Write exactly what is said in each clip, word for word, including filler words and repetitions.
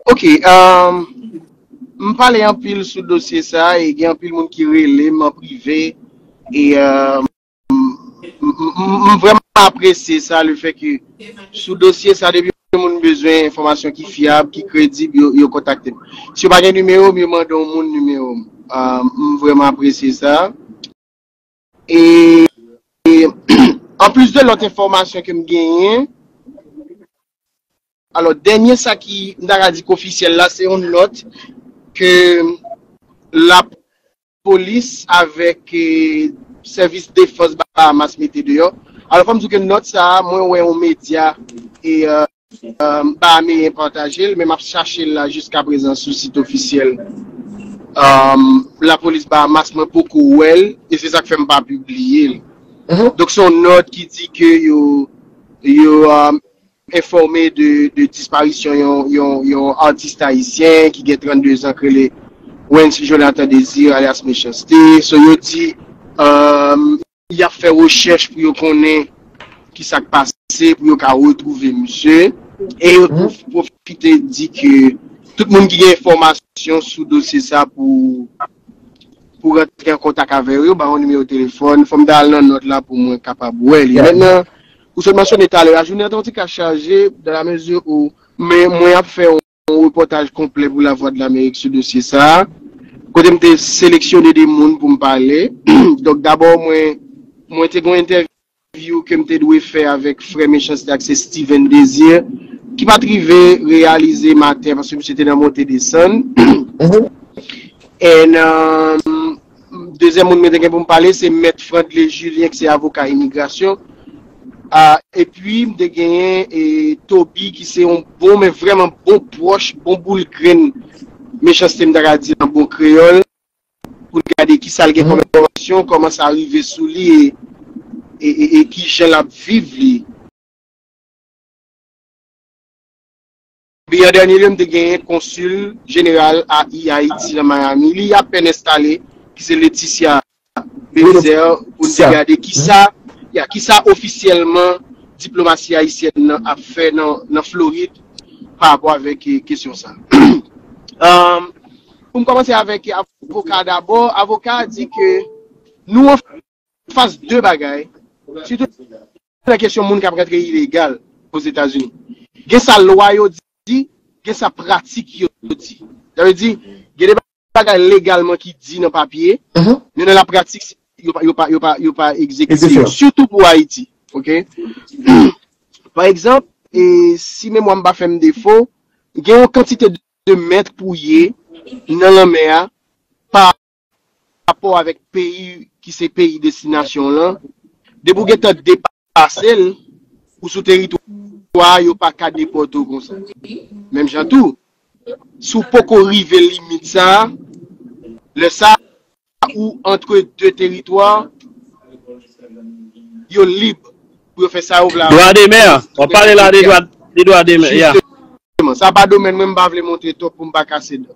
Ok, um, m pale anpil sou dosye sa a, e gen anpil moun ki rele m an prive, e um, m, m, m, m vrèman apresye sa, le fè ke sou dosye sa, depi moun bezwen enfòmasyon ki fyab, ki kredib, yo, yo kontakte m. Si yo pa gen nimewo m, yo mande yon moun nimewo m. Um, m vrèman apresye sa. E, e anplis de lòt enfòmasyon ke m genyen, alò, dènye sa ki, m ta ka di k ofisyèl la, se yon nòt ke lapolis avèk, e, sèvis defans Bahamas mete deyò. Alò, fò m di w ke nòt sa a, mwen wè yon medya e, e, e, Bahameyen pataje l, men m ap chache l la jiskaprezan sou sit ofisyèl. E, lapolis Bahamas, mwen poko wè l, e se sa k fè m pa pibliye l. Donk, se yon nòt ki di ke yo, yo, e, enfòme de, de disparisyon yon, yon, yon atis ayisyen ki gen trannde zan, k rele Wens Jonathan Désir, alyas Mechanste. So, yo di, e, y ap fè rechèch pou yo konnen ki sa k pase, pou yo ka retwouve misye. E yo pwof-, pwofite di ke tout moun ki gen enfòmasyon sou dosye sa pou, pou rantre an kontak avè yo, ba yo nimewo telefòn. Fò m ta al nan nòt la pou mwen kapab wè li. Mentnan, ou sot mansyone talè a, jounen an te yon ti ka chaje, dans la mesure où, men mwen ap fè yon yon repòtaj konplè pou Lavwadlamerik sou dosye sa a, kote m te seleksyone de moun pou m pale. Donk, dabò, mwen, mwen te gen yon entèvyou ke m te dwe fè avèk frè Mechanste ak se Steven Désir, ki pa t rive reyalize maten, paske misye te nan monte desann. And, um, dezyèm moun mwen te gen pou m pale, se Mèt Frandley Julien, ki se avoka imigrasyon. A, epi, m te genyen, e, Toby, ki se yon bon, men vrèman bon pwòch, bon boul grenn, Mechanste, m ta ka di an bon kreyòl, pou n gade ki sa l gen kòm enfòmasyon, kòman sa rive sou li, e, e, e, e ki jan l ap viv li. Epi an dènye lye, m te genyen konsil jeneral A I Ayiti nan Miami. Li apèn enstale, ki se Laetitia Belizaire, pou n te gade kisa, ya, kisa ofisyèlman diplomasi ayisyèn nan ap fè nan, nan Florid pa rapò avèk, eh, kesyon sa. Um, pou m kòmanse avèk avoka dabò, avoka a di ke nou an fas de bagay, sitou nan kesyon moun k ap rantre ilegal Ozetazini. Gen sa lwa yo di, gen sa pratik yo di. Sa vle di, gen de bagay legalman ki di nan papye, men nan lapratik, yo pa, yo pa, yo pa, yo pa egzekite yo, sitou pou Ayiti. Ok? Pa egzanp, e si memwa m pa fè m defo, gen yon kantite de mèt pou ye nan lanmè a pa rapò avèk peyi ki se peyi destinasyon w lan, depi w gentan depase l, ou sou teritwa a, yo pa ka depòte w konsa. Menm jan tou, si w poko rive limit sa a, lè sa a, ou antre de teritwa, yo lib pou yo fè sa yo vle avè w. Dwa de mè, w ap pale la de dwa, de dwa de mè, ya. Sa pa domèn mwen, m pa vle montre twòp pou m pa kase dan.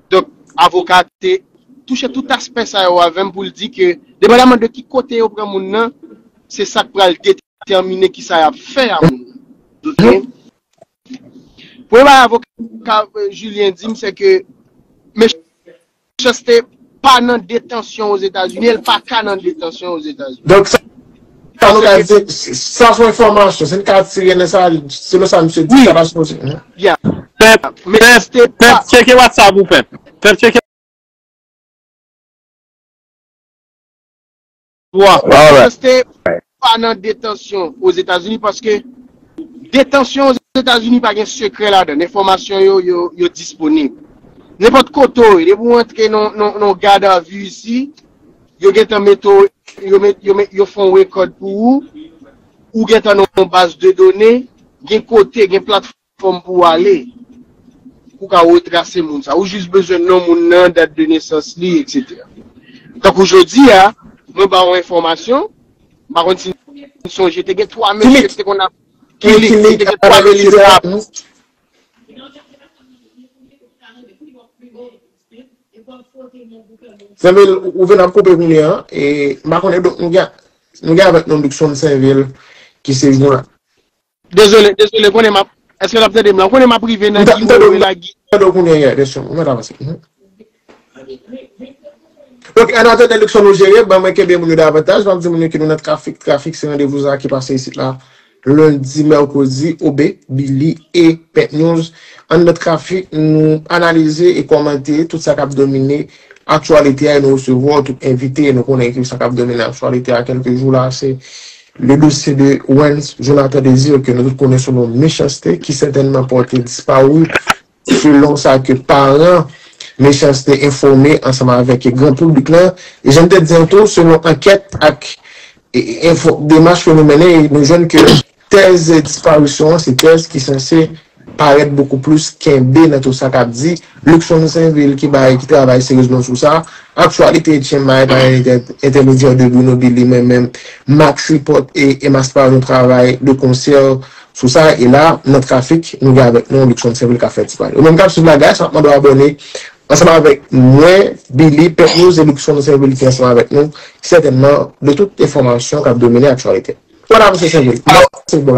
Donk, avoka te touche tout aspè sa yo avè m pou l di ke, depandaman de ki kote yo pran moun nan, se sa k pral detèmine ki sa y ap fè a moun nan. Ok? Premye bagay avoka, eh, Julien di m, se ke Mechanste pa nan detansyon Ozetazini, e l pa ka nan detansyon Ozetazini. Donk, sa, sa nou ka di, sa se yon enfòmasyon, se n ka tire nan sa, selon sa misye di, sa pa sipoze. Ya. Pèp, pèp, pèp, tcheke WhatsApp ou, pèp. Pèp, tcheke. Mechanste pa nan detansyon Ozetazini paske detansyon Ozetazini pa gen sekrè ladan l. Enfòmasyon yo, yo, yo disponib. Nenpòt kote w ye, depi w antre nan, nan, nan gadavi isi, yo gentan mete w, yo met, yo met, yo fè yon rekòd pou ou, ou gentan nan yon baz de done, gen kote, gen platfòm fòm pou w ale, pou w ka retrase moun sa. Ou jis bezwen non moun nan, dat de nesans li, etsetera. Tankou jodi a, mwen ba w enfòmasyon, m pa konn si n sonje, te gen twa mesye ki te konn ap, ki, ki, ki te gen twa mesye k ap. Senvil, ou vin ap koupe kounye a, e m pa konnen, donk, nou gen, nou gen avèk nou Luckson Senvil, ki se yon. Dezole, dezole, konnen m ap, Èske n ap tande m la? Ou konnen m ap rive nan Guy Wewe la, Guy. Tande w kounye a, Destin. Ou mèt avanse. Mhm. Ok, an atandan Luckson nou jere, ban mwen kenbe moun yo davantaj, m ap di moun yo ke nou nan Trafik. Trafik se randevou sa ki pase isit la lendi, mèkredi, Obe, Billy e Pet News. Anndan Trafik, nou analize e kòmante tout sa k ap domine aktyalite a, e nou resevwa tout envite, e nou konnen ke sa k ap domine aktyalite a kèlke jou la, se le dosye de Wens Jonathan Désir, ke nou tout konnen sou non Mechanste, ki sètènman pòte disparu, selon sa ke paran Mechanste enfòme ansanm avèk gran piblik lan. E jan m te di an tou, selon ankèt ak e, e, enfo, demach ke nou mennen, nou jwenn ke tèz disparisyon an, se tèz ki sanse parèt bokou plis kenbe nan tout sa k ap di. Luckson Sainvil ki bay, ki travay seryezman sou sa. Aktyalite Etchen May pa entè-, entèmedyè de Bruno Billy, men menm Max Report e Emma Sparrow nou travay de konsè sou sa. E la, nan Trafik, nou gen avèk nou Luckson Sainvil k ap fè ti pale. Ou menm k ap swiv la, guys, m ap mande w abòne ansanm avèk mwen, Billy, Pet News e Luckson Sainvil ki ansanm avèk nou, sètènman, de tout enfòmasyon k ap domine aktyalite. Voilà, mesye Sainvil. Alò,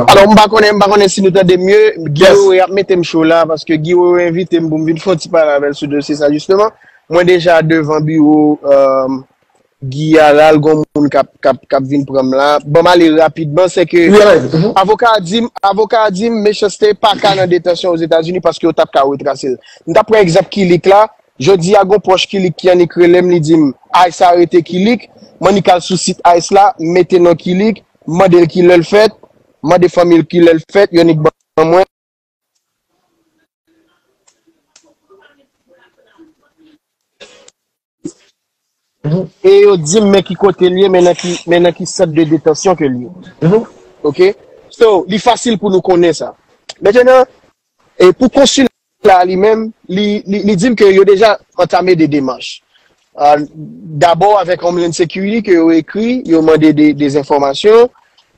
alò, m pa konnen, m pa konnen si nou tande m mye. Guy Wewe ap mete m cho la, paske Guy Wewe envite m pou m vin fè yon ti pale avè l sou dosye sa, jisteman. Mwen deja devan biwo, euh, Guy a la, l gon moun k ap, k ap, k ap vin pran m la. Ban m ale rapidman, se ke avoka a di m, avoka a di m, Mechanste pa ka nan detansyon Ozetazini paske yo t ap ka retrase l. M t ap pran egzanp Kilik la. Jodi a, gon pwòch Kilik ki annik rele m, li di m, ICE arete Kilik. M annik al sou sit ICE la, m mete non Kilik, m mande l kilè l fèt, m mande fanmi l kilè l fèt, yo annik ban mwen. E yo di m men ki kote l ye, men nan ki, men nan ki sant de detansyon ke l ye. Ok? So, li fasil pou nou konnen sa. Mentnan, e pou konsila li menm, li, li, li di m ke yo deja antame de demach. Ah, dabò avèk Homeland Security ke yo ekri, yo mande de, de enfòmasyon,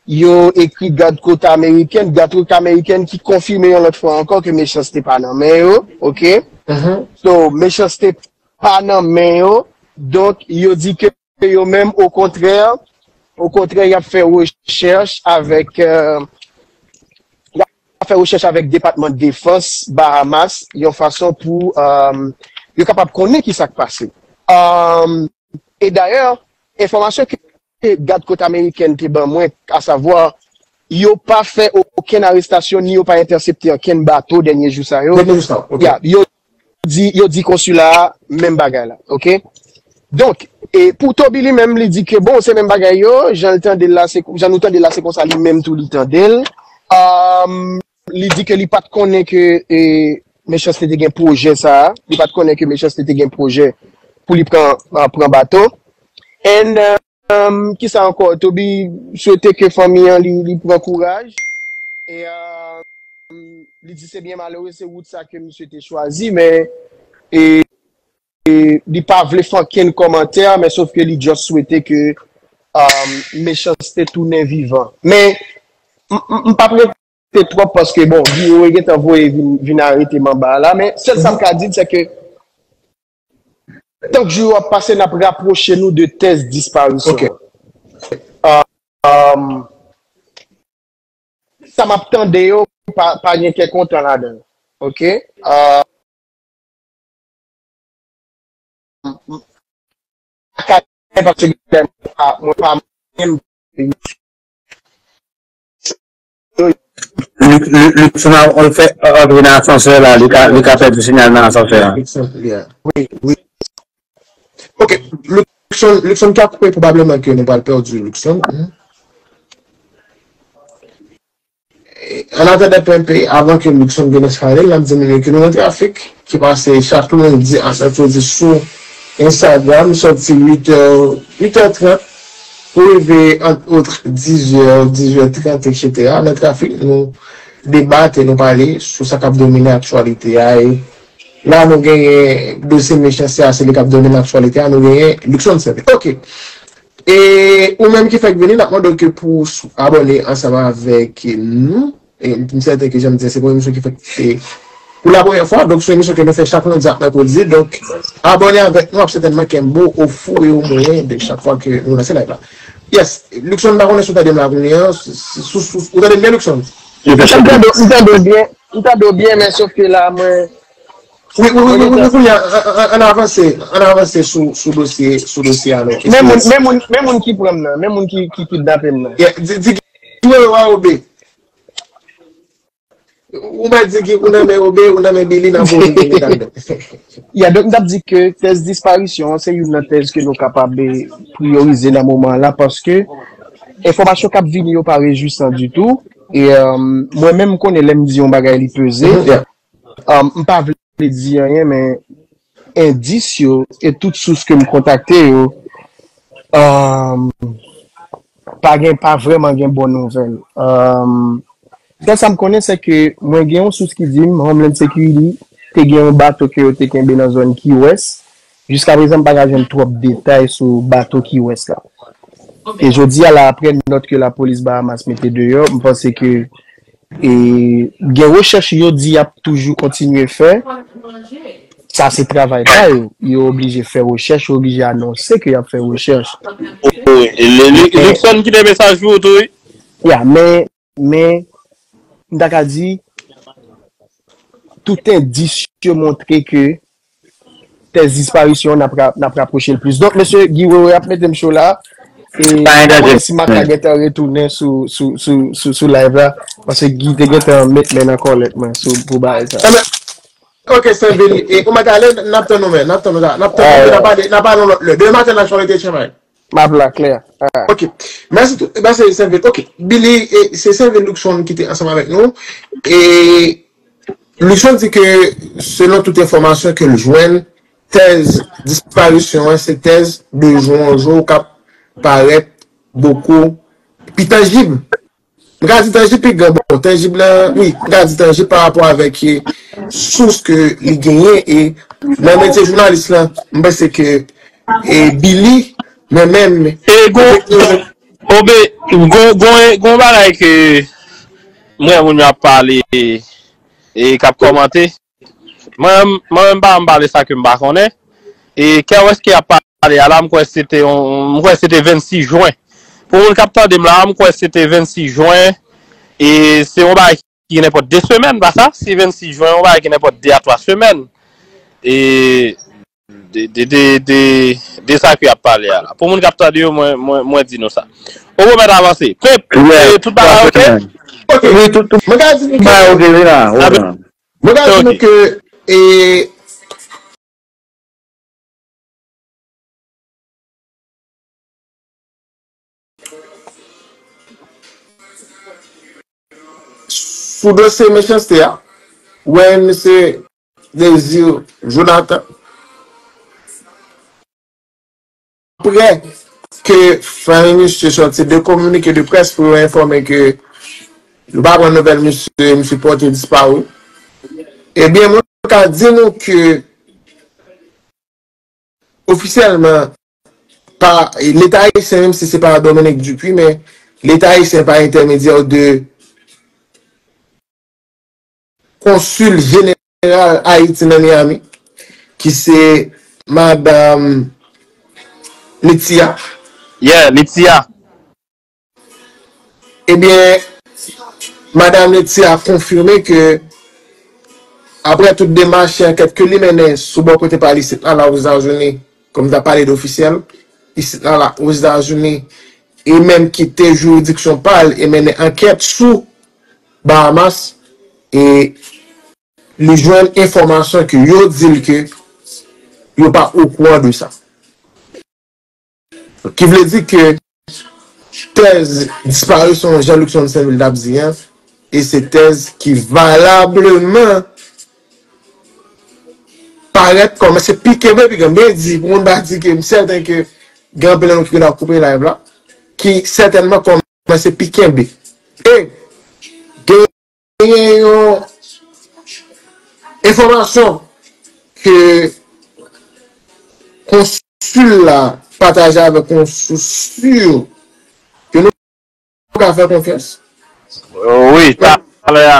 yo ekri gad kot amerikèn, gad kot amerikèn ki konfime yon lòt fwa ankò ke Mechanste pa nan men yo, ok? So, Mechanste pa nan men yo, donk yo di ke yo menm, okontrè, okontrè, y ap fè rechèch avèk, euh, y ap fè rechèch avèk Depatman Defans Bahamas, yon fason pou, euh, yo kapab konnen ki sa k pase. Euh, e dayè, enfòmasyon ke gad kot amerikèn te ban mwen, asavwa, yo pa fè okenn arestasyon, ni yo pa entèsepte okenn bato dènye jou sa yo. Dènye jou sa, ok. Ya, yo di, yo di konsila a menm bagay la, ok? Donk, e pou Toby li menm, li di ke bon, se menm bagay yo, jan l tande l la, se, jan nou tande l la, se konsa li menm tou li tande l. Um, li di ke li pa t konnen ke, e, Mechanste te gen pwojè sa a, li pa t konnen ke Mechanste te gen pwojè pou li pran, ah, pran bato. And, um, kisa ankò? Toby swete ke fanmi an li, li pran kouraj. E, um, li di se byen malere, se wout sa ke misye te chwazi, men, e, e li pa vle fè okenn kòmantè, men sof ke li just swete ke, um, Mechanste tounen vivan. Men, m, m, m p ap rete twòp paske, bon, Guy Wewe gentan voye vin, vin arete m anba a la, men sèl sa m ka di l, se ke tank jou yo ap pase, n ap rapwoche nou de tèz disparisyon. Ok. Ah, um, sa m ap tande yo, pa, pa gen kè kontan ladan l. Ok? Ah, m, m, pa ka, paske mwen pa, mwen pa menm Li, li, li, Luckson ap, ap fè, ap antre nan asansè la, li ka, li ka pèdi sinyal nan asansè a. Wi, wi. Ok, Luckson, Luckson ki ap koupe, pwobableman ke nou pral pèdi Luckson. An atandan P M P, avan ke Luckson vin enstale, n ap di moun yo ke nou nan trafik ki pase chak lendi a mèkredi sou Instagram, sòti uit è, uit è trant, pou rive ant, ant diz è, diz è trant, etsetera. Nan trafik, nou debate, nou pale sou sa k ap domine aktyalite a. E la, nou genyen dosye Mechanste a, se li k ap domine aktyalite a, nou genyen Luckson Sainvil. Ok. E ou menm ki fèk vini, n ap mande w ke pou w abòne ansanm avèk nou. E m sèten ke jan m di, se pou yon emisyon ki fèk, e, pou la premyè fwa. Donk, se yon emisyon ke nou fè chak lendi ak mèkredi. Donk, abòne avèk nou, ap sètènman kenbe w ofou e o mwayen de chak fwa ke nou lanse live la. Yes, Luckson, m pa konnen si w tande m la kounye a. Si, si, si, si, ou tande m byen, Luckson? Yo fè M tande w, m tande w byen, m tande w byen, men sof ke la, mwen, Wi, wi, wi, wi, wi, wi, an, an, an, ann avanse, ann avanse sou, sou dosye, sou dosye a, non. Men moun, men moun, men moun ki pran m nan, men moun ki, ki kidnape m nan. Yeah, di, di ki mwen wa obe. Ou mèt di ki ou nan men obe, ou nan men Billy nan pou obe ladan. Ya, donk, m t ap di ke tèz disparisyon an, se youn nan tèz ke nou kapab, eh, priyorize nan moman an la, paske enfòmasyon k ap vini yo pa rejwisan ditou. E, euh, mwen menm, m konnen lè m di yon bagay, li peze. Um, m pa vle di anyen, men endis yo e tout sous ke m kontakte yo, um, pa gen, pa vrèman gen bon nouvèl. Um, sèl sa m konnen, se ke mwen gen yon sous ki di m Homeland Security te gen yon bato ke yo te kenbe nan zòn Key West. Jiska prezan, m pa ka jwenn twòp detay sou bato Key West la. E jodi a la, apre nòt ke lapolis Bahamas mete deyò, m panse ke e gen rechèch yo di y ap toujou kontinye fè. Sa se travay pa yo. Yo oblije fè rechèch, yo oblije anonse ke y ap fè rechèch. Luckson kite mesaj pou ou tou, wi. Ya, men, men, m ta ka di, tout endis yo montre ke tèz disparisyon, n ap ra-, n ap rapwoche l plis. Donk, mesye Guy Wewe ap mete m cho la. E pa mwen si m ap ka gentan retounen sou, sou, sou, sou, sou live la. Paske Guy te gentan met men nan kòlèt mwen sou, pou bagay sa. Ebyen, ok, Senvil, e, ou mèt ale, n ap tann ou, men, n ap tann ou la. N ap tann ou, n ap pale, n ap pale yon lòt lè. Demen maten, n ap chale te chanmay. M ap la klè. Ok. Mèsi tou. Mèsi, Senvil. Ok. Billy, e, se Senvil Luckson ki te ansanm avèk nou. E Luckson di ke, selon tout enfòmasyon ke l jwenn, tèz disparisyon an se tèz de jou an jou k ap parèt bokou pi tanjib. M ka di tanjib pi gran, bon, tanjib la, wi, m ka di tanjib pa rapò avèk, e, sous ke li genyen, e nan metye jounalis la, m panse ke, e, Billy, mwen menm, e, gon, obe, gon, gon, gon bagay ke m wè moun yo ap pale, e, k ap kòmante. Mwen, mwen menm pa m pale sa ke m pa konnen. E kè wès ki ap pale a la, m kwè se te yon, m kwè se te vennsis jen. Pou moun k ap tande m la, m kwè se te vennsis jen. E se yon bagay ki gen nenpòt de semèn, pa sa? Si vennsis jen, yon bagay ki gen nenpòt de a twa semèn. E de, de, de, de, de sa ke y ap pale a la. Pou moun k ap tande yo, mwen, mwen, mwen di nou sa. Ou remèt avanse. Pep, e tout bagay ok? Ok. Wi, tout, tout bagay ok, wi la. Mwen ka di nou ke, e, sou dosye mechanste a, wè, misye Désir Jonathan. Aprè ke fanmi misye sòti de kominike de près pou yo enfòme ke yo pa pran nouvèl misye, misye pòte disparu, ebyen, mwen ka di nou ke ofisyèlman, pa Leta ayisyen, menm si se pa Dominique Dupuy, men Leta ayisyen pa entèmedyè de konsil jeneral Ayiti nan Miami, ki se madanm Nitia. Yeah, Nitia. Ebyen, madanm Nitia konfime ke, aprè tout demach e ankèt ke li mennen sou bò kote pa l isit la, la Ozetazini, kòm ta pale de ofisyèl, isit la, la Ozetazini, e menm kite jiridiksyon pa l e mennen ankèt sou Bahamas, e li jwenn enfòmasyon ke yo di l ke yo pa okouran de sa. Ki vle di ke tèz disparisyon Jean Luckson Sainvil t ap di an, e se tèz ki valableman parèt kòmanse pi kenbe, pi kenbe, di, pou moun pa di ke m sèten ke gen anpil moun ki gentan koupe live la, ki sètènman kòmanse pi kenbe. E gen genyen yon enfòmasyon ke konsil la pataje avèk yon sous si ke nou ka fè konfyans. Wi, talè a.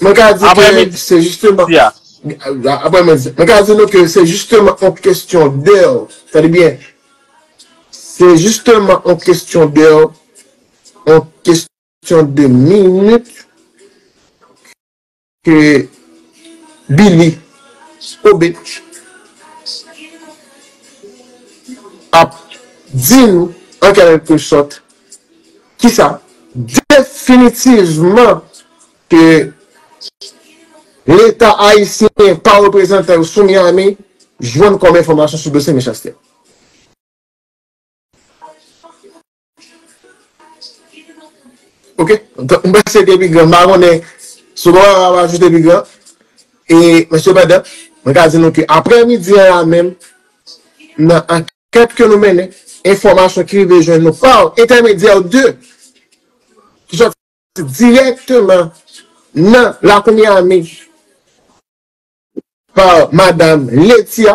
Mwen ka di ke se jisteman, aprè midi, mwen ka di nou ke se jisteman yon kesyon dè, tande byen, se jisteman yon kesyon dè, yon kesyon kesyon de minit ke Billy Obed ap di nou, an kèlkesòt, kisa definitivman ke Leta ayisyen pa reprezantan yo sou Miami jwenn kòm enfòmasyon sou dosye Mechanste. Ok? M panse ke pi gran, m pa konnen si w gen bagay w ap ajoute pi gran. E, men sepandan, mwen ka di nou ke aprèmidi an la menm, nan ankèt ke nou mennen, enfòmasyon ki rive jwenn nou pa entèmedyè de, ki sòti dirèkteman nan lakou Miami, pa madanm Letia,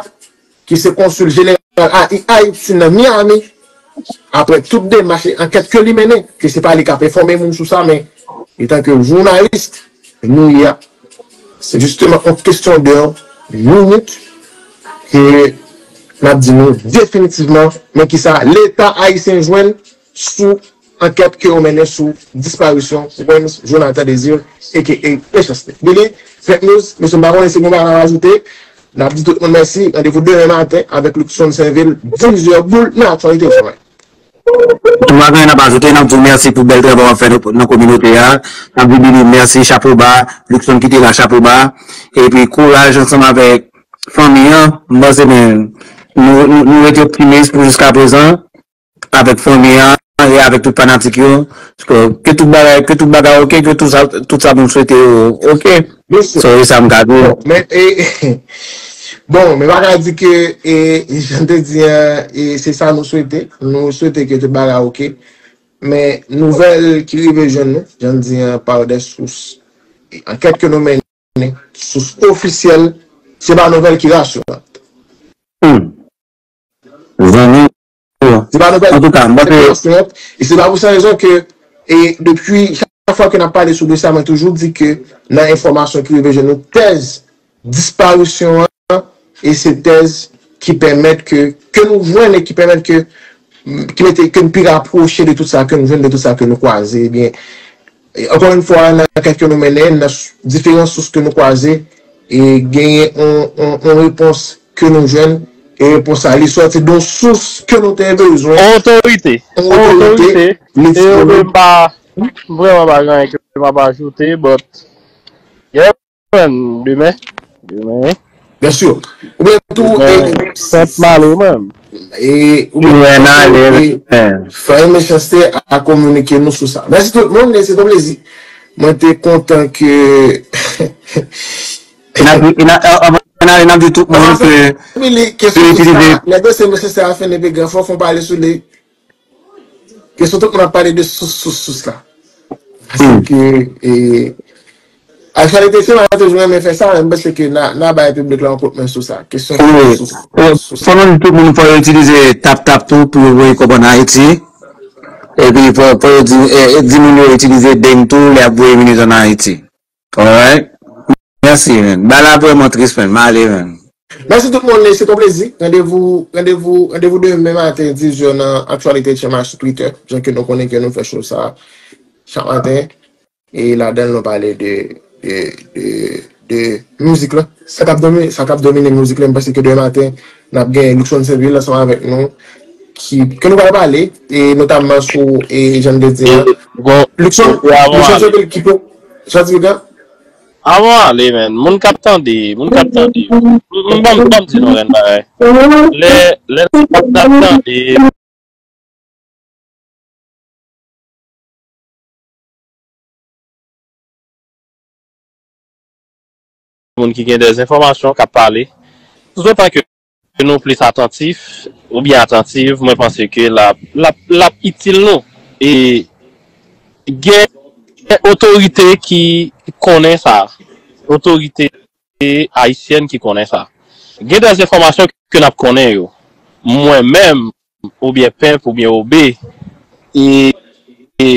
ki se konsil jeneral A I Ayiti nan Miami, apre tout demach e ankèt ke li mennen, ke se pa li k ap enfòme moun sou sa, men etanke jounalis nou ye a, se jisteman yon kesyon de minit ke n ap di nou definitivman, men kisa Leta ayisyen jwenn sou ankèt ke yo mennen sou disparisyon Wens Jonathan Désir, A K A Mechanste. Billy, Fèk News, mesye, m pa konnen si gen bagay n ap ajoute. N ap di tout moun mèsi. Randevou demen maten avèk Luckson Sainvil, diz zè boul nan aktyalite. Tou pa gen n ap ajoute, n ap di w mèsi pou bèl travay w ap fè nan, nan kominote a. N ap di Billy mèsi, chapo ba, Luckson ki te la, chapo ba. Epi kouraj ansanm avèk fanmi an. M panse, men, nou, nou, nou rete optimis pou jiskaprezan. Avèk fanmi an e avèk tout fanatik yo. Ke, ke tout bagay, ke tout bagay oke, ke tout sa, tout sa moun swete yo oke. Mesye. So, e sa m ka di. Bon, men, e, bon, men pa ka di ke, e, jan te di an, e, se sa nou swete. Nou swete ke tout bagay oke. Men nouvèl ki rive jwenn nou, jan di an, par des sources, e, ankèt ke nou mennen, sous ofisyèl, se pa nouvèl ki rasiran. Hmm. Zanmi, se pa nouvèl, antouka, m panse, e se pa pou sa rezon ke, e depi chak fwa ke n ap pale sou dosye a, mwen toujou di ke nan enfòmasyon ki rive jwenn nou, tèz disparisyon an, e se tèz ki pèmèt ke, ke nou jwenn e ki pèmèt ke, ki mete, ke n pi rapwoche de tout sa ke nou jwenn, de tout sa ke nou kwaze, ebyen, e, ankò yon fwa, nan ankèt ke nou mennen, nan s-, diferan sous ke nou kwaze, e genyen yon, yon, yon repons ke nou jwenn, e repons sa, li sòti de yon sous ke nou te bezwen. Otorite. Yon otorite. Otorite. Li e yo menm pa, vrèman pa gen anyen ke m ap ajoute, but, yeah, man, demen. Demen. Byen si. Oubyen tou, demen, e, sent m ale, man. E, oubyen tou, e, fè Mechanste a kominike nou sou sa. Mèsi tout moun, e se yon plezi. Mwen te kontan ke N ap di, n ap, an, an, an, n ap di tout moun ke, ke itilize. Lè dosye Mechanste a fin, epi gen fò fon pale sou li. Ke sou tout moun ap pale de sous, sous, sous la. Paske, e, aktyalite se maten toujou renmen fè sa, men m panse ke n a, n a bay piblik la yon kout men sou sa. Kesyon sous, sous, sous. Fò nou di tout moun fò yo itilize TapTap tou pou yo voye kòb ann Ayiti. Epi fò, fò yo di, e, e, di moun yo itilize Deng tou lè y ap voye minis ann Ayiti. Alright. Mèsi, man. Bagay la vrèman tris, man. M ale, man. Mèsi tout moun, se yon plezi. Randevou, randevou, randevou demen maten, diz zè nan aktyalite H M H sou Twitter. Jan ke nou konnen ke nou fè show sa chak maten. E ladan l, nou pale de, de, de, de mizik la. Sa k ap domine, sa k ap domine mizik la, m panse ke demen maten, n ap gen Luckson Sainvil ansanm avèk nou, ki, ke nou pral pale, e notamman sou, e jan n te di an. Bon, Luckson, e avan Luckson ale. Sainvil ki po-, sa di, Vigan? Avan ale, man. Moun k ap tande, moun k ap tande. M, m, ban m, ban m di nou yon bagay. Lè, lè n ap tande, moun ki gen dèzenfòmasyon k ap pale. Toutotan ke nou plis atantif oubyen atantiv, mwen panse ke l ap, l ap, l ap itil nou. E gen otorite ki konnen sa, otorite ayisyèn ki konnen sa. Gen dèzenfòmasyon ke n ap konnen yo. Mwen menm, oubyen Pimp, oubyen Obe, e, e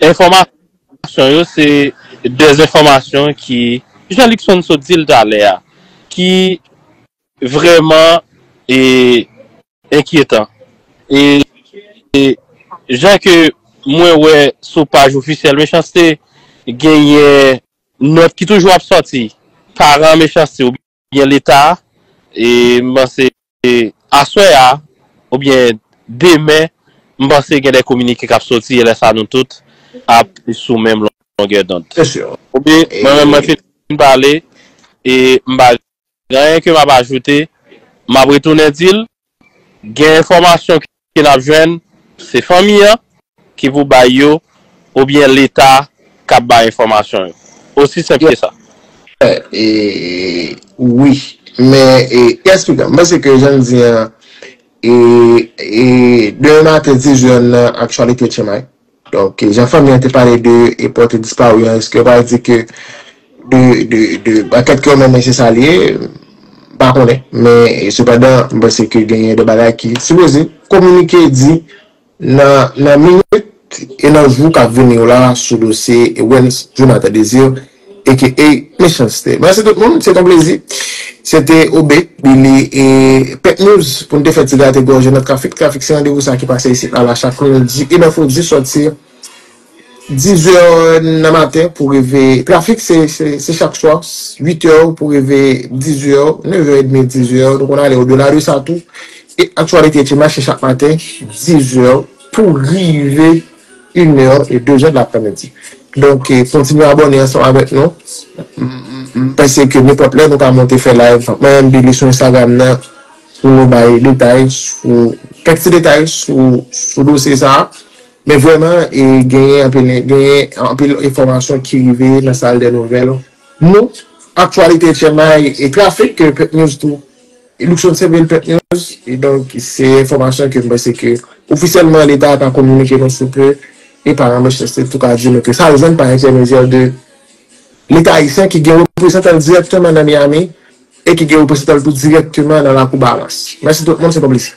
enfòmasyon yo se dèzenfòmasyon ki, jan Luckson sot di l talè a, ki vrèman, e, enkyetan. E, e jan ke mwen wè sou paj ofisyèl Mechanste, genyen nòt ki toujou ap sòti, paran Mechanste oubyen Leta, e m panse aswè a, oubyen demen, m panse gen de kominike k ap sòti, e lè sa nou tout ap sou menm longè dond. Oubyen, mwen menm, mwen fin pale, e m pa gen anyen ke m ap ajoute, m ap retounen di l, gen enfòmasyon ke n ap jwenn, se fanmi an ki pou bay yo, oubyen Leta k ap bay enfòmasyon yo. Osi senp ke sa. E, wi, men, e, kiyès ki pran? M panse ke jan l di an, e, e, demen maten dizè nan Aktyalite Etchenmay. Donk, jan fanmi an te pale de e pòtre disparu an, èske yo pral di ke de, de, de pakèt ke yo mennen se sa l ye? M pa konnen. Men, sepandan, m panse ke genyen de bagay ki sipoze kominike, di nan, nan minit e nan jou k ap vini yo la sou dosye Wens Jonathan Désir, aka Mechanste. Mèsi tout moun, se t on plezi. Se te Obe, Billy e Pet News pou n te fè ti grate gòj nan trafik. Trafik se randevou sa ki pase isit la, la chak lendi e mèkredi sòti dizè nan maten pou rive, trafik se, se, se chak swa, uitè pou rive dizè, nevè edmi, dizè, nou konn ale odela de sa tou. E Aktyalite Etchenmay se chak maten, dizè pou rive inè e dezè de lapremidi. Donk, e, kontinye abòne ansanm avèk nou. M, m, m panse ke nenpòt lè nou ka monte fè live, mwen menm Billy sou Instagram nan, pou nou bay detay sou, kèk ti detay sou, sou dosye sa a. Men vrèman, e, genyen anpil, genyen anpil enfòmasyon ki rive nan sal dè nouvèl nou. Aktyalite Etchenmay e trafik, e, Pet News tou. E Luckson Sainvil, Pet News. E donk, se enfòmasyon ke m panse ke ofisyèlman Leta pa kominike nou sou ke e paran Mechanste tou ka di nou ke sa l jwenn pa entèmedyè de Leta ayisyen ki gen reprezantan l dirèkteman nan Miami e ki gen reprezantan l tou dirèkteman nan Lakou Bahamas. Mèsi tout moun, se t on plezi.